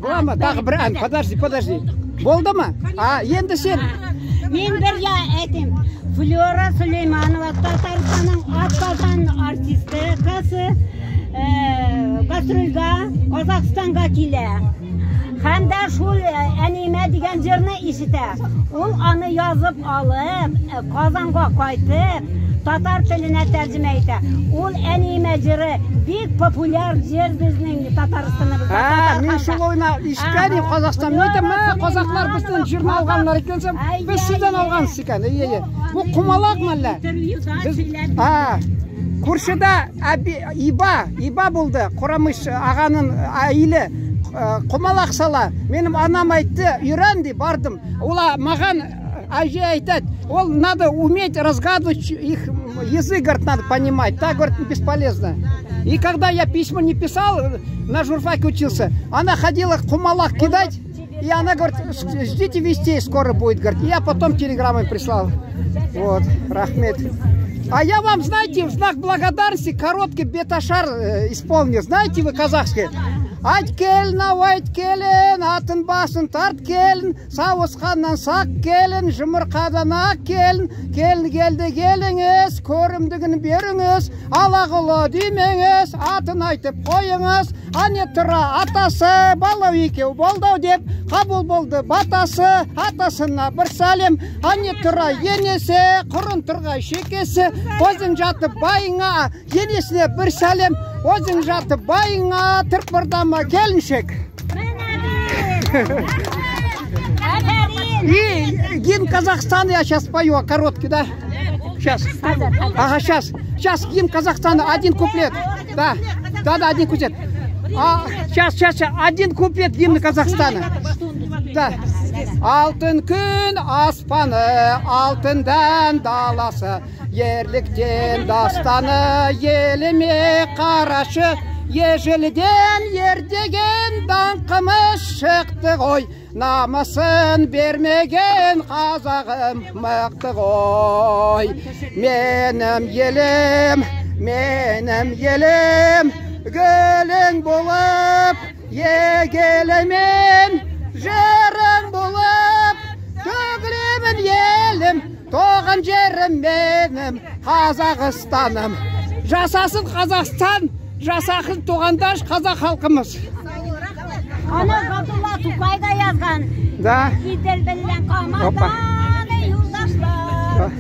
Бола ма? Тағы бір ән. Подожди, подожди. Болды ма? А, енді сен. Мин бер я әйтәм. Флюра Сулейманова, Татарстанның атказанган артисткасы, гастрольгә Казахстанга килә. Һәм дә шул «Әниемә» дигән җырны ишетә. Ул аны язып алып, Казанга кайтып, татар теленә тәрҗемә итә. Ул «Әниемә» җыры бик популяр җыр безнең Татарстаныбызда. А, мин шул ойна ишеткән идем Казахстан. Мин әйтәм, мә, казахлар безнең җырны алганнар икән дисәм, без сездән алгансыз икән. Ие, ие. Бу кумалак мәллә? Интервьюда Без, сөйләде. А, күршедә әби, иба булды. Курамыш ағаның әйеле құмалақ сала. Менің анам айтты, үйрен деп бардым. Ола маған әже айтады, ол надо уметь разгадывать их язык, говорит, надо понимать. Так, говорит, бесполезно. И когда я письма не писал, на журфаке учился, она ходила құмалақ кидать, и она говорит: «Ждите вестей, скоро будет», говорит. И я потом телеграммой прислал. Вот, рахмет. А я вам, знаете, в знак благодарности короткий беташар исполнил. Знаете вы казахский? Айт, келін ау, айт, келін, атын басын тарт, келін, сауысқаннан сақ келін, жұмырқадан ақ келін, келін келді, келіңіз, көрімдігін беріңіз, алағұлы демеңіз, атын айтып қойыңыз, ане тұра атасы, бала екеу болды ау деп, қабыл болды батасы, атасына бір сәлем, ане тұра енесі, құрын тұрғай шекесі, өзің жатып байыңа, енесіне бір сәлем, өзің жатып байыңа, тырпырдама келіншек. Афәрин! И гимн Казахстана я сейчас спою, короткий, да? Сейчас. Ага, сейчас. Сейчас гимн Казахстана, один куплет. Да, один куплет. А, сейчас, сейчас, сейчас, один куплет гимна Казахстана. Да. Алтын күн аспаны, алтындан даласы, ерліктен дастаны, еліме қарашы, ежелден ер деген даңқымыз шықты ғой, намысын бермеген қазағым мықты ғой. Менің елім, менің елім, гүлің болып, егілемен, жырың болып, төгілемін елім, туған жерім менің, Қазақстаным. Жасасын Қазақстан, жасасын туғандаш қазақ халқымыз. Аны Габдулла Тукай да язган. Да. Идел белән Опа. Камадан юлдашлар.